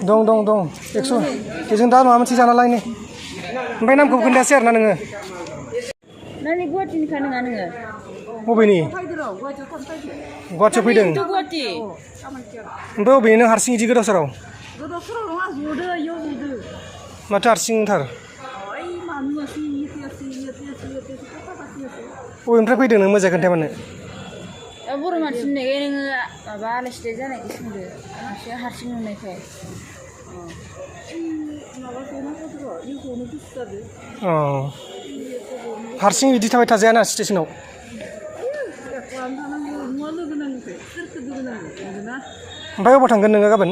दं 100 बेजों दा माबा मोनसे जाना लायनि ओमफ्राय नामखौ खोन्थायासै आरोना नोङो नोंनि गुवाहाटीनिखा नङा नोङो बबेनि गुवाहाटीयाव फैदों गुवाहाटी ओमफ्राय बबेनि नों हारसिं इदि गोदाव सोराव नङा जदो इयाव जदो माथो हारसिंथार बबेनिफ्राय फैदों नों मोजाङै खोन्थाया मानो बर' मानसि होननायखाय नोङो माबा आलासि जानायखौ सोंदो मानसिया हारसिं नुनायखाय हारसिं बिदि थाबाय थाजायाना स्टेसनाव ओमफ्राय अबाव थांगोन नोङो गाबोन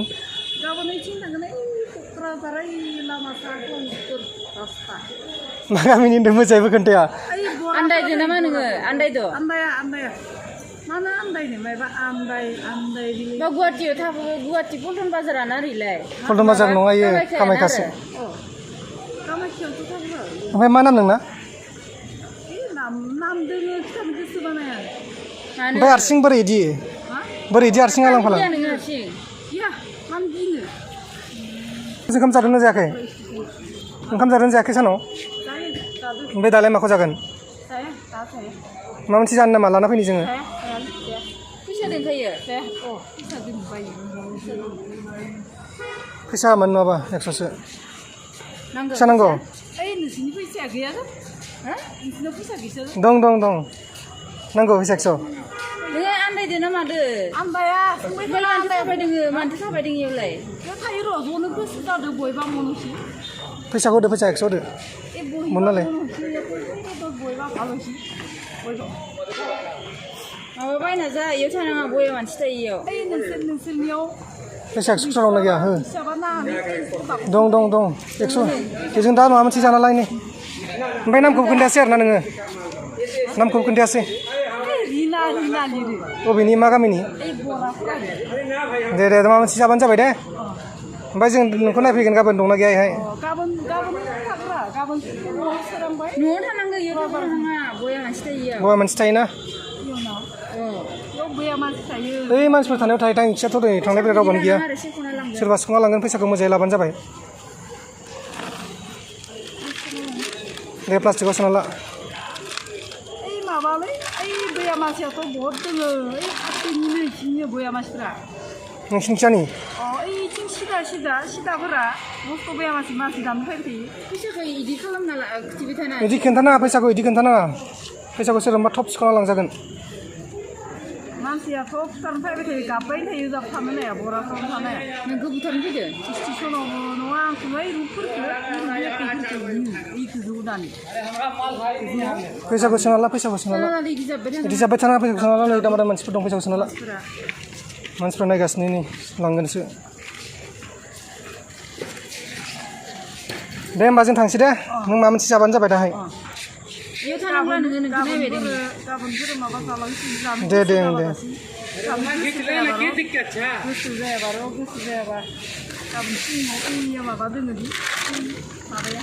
मा गामिनि होनदों मोजाङैबो खोन्थाया आन्दायदो नामा नोङो आन्दायदो आन्दाया मानो आन्दायनो मायबा आन्दाय बा गुवाहाटीयाव थाबो गुवाहाटी पल्टन बाजारानो ओरैलाय पल्टन बाजार नङा इयो कामाख्यासो कामाख्यावथ' थाबो ओमफ्राय मा नाम नोंना नाम दोङो खिथानो गोसो बानाया ओमफ्राय हारसिं बोरै इदि हारसिं आलां फालां नोङो हारसिं गैया मानो गिनो ओंखाम जादोंना जायाखै ओंखाम जादोंना जायाखै सानाव ओमफ्राय दालाय माखौ जागोन माबा मोनसे जानो नामा लाना फैनि जोङो फैसा दोनखायो फैसा मोन नङाबा 100सो फैसा नांगौ नोंसिनि फैसाया गैया नोंसिनाव फैसा गैया दं नांगौ फैसा 100 नोङो आन्दायदो ना मादो आन्दाया मानोथो थाबायदों इयावलाय थायो र' ज'नो गोसो जादों बयबा मनोसै फैसाखौ होदो फैसा 100 होदो मोननालाय माबा बायना जा इयाव थानाङा बया मानसि थायो इयाव नोंसोरनियाव फैसा 100 दंना गैया हो दं 100 बेजों दा माबा मोनसे जाना लायनि ओमफ्राय नामखौ खोन्थायासै आरोना नोङो नामखौ खोन्थायासै बबेनि मा गामिनि दे माबा मोनसे जाबानो जाबाय दे ओमफ्राय जों नोंखौ नायफैगोन गाबोन दंना गैया इहाय न'आव थानांगौ इयाव थाङा बया मानसि थायो बया मानसि थायोना बै मानसिफोर थानायाव थायो थांखियाथ' नै थांलाय फैलाय रावबानो गैया सोरबा सिख'ना लांगोन फैसाखौ मोजाङै लाबानो जाबाय दे प्लास्टिकआव सोना ला माबालै बया मानसियाथ' बहुत दोङो खाथिनिनो इथिंनि बया मानसिफ्रा नोंसिनिखिजानि इथिं सिदाफोरा मस्थ' बया मानसि दानो फैबाय थायो फैसाखौ इदि खालामना खिथिबाय थाना इदि खोन्थानाङा फैसाखौ इदि खोन्थानाङा फैसाखौ सोरबा थब सिख'ना लांजागोन मानसियाथ' फुटानो फैबाय थायो गाबबाय थायो जाब थानो नाया बराफ्राव थानो हाया नोंखौ बुथारनो फैदो स्टेसनावबो नङा आंखौ फैसाखौ सोना ला इदि जाब्बाय थानाङा फैसाखौ सोना ला नै दामा मानसिफोर दं फैसाखौ सोना ला मानसिफ्रा नायगासिनो नै लांगोनसो दे होमबा जों थांसै दे नों माबा मोनसे जाबानो जाबाय दाहाय इयाव थानांब्ला नोङो नोंखौ नायबाय दङ गाबोनफोर माबा जालांसै दे गोसो जायाबा गाबोन फुङाव माबा दोङो माबाया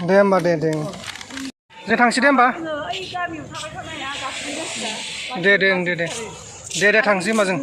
दे होमबा दे जों थांसै दे होमबा गामियाव थाबाय थानाया गासिबो दे थांसै होमबा जों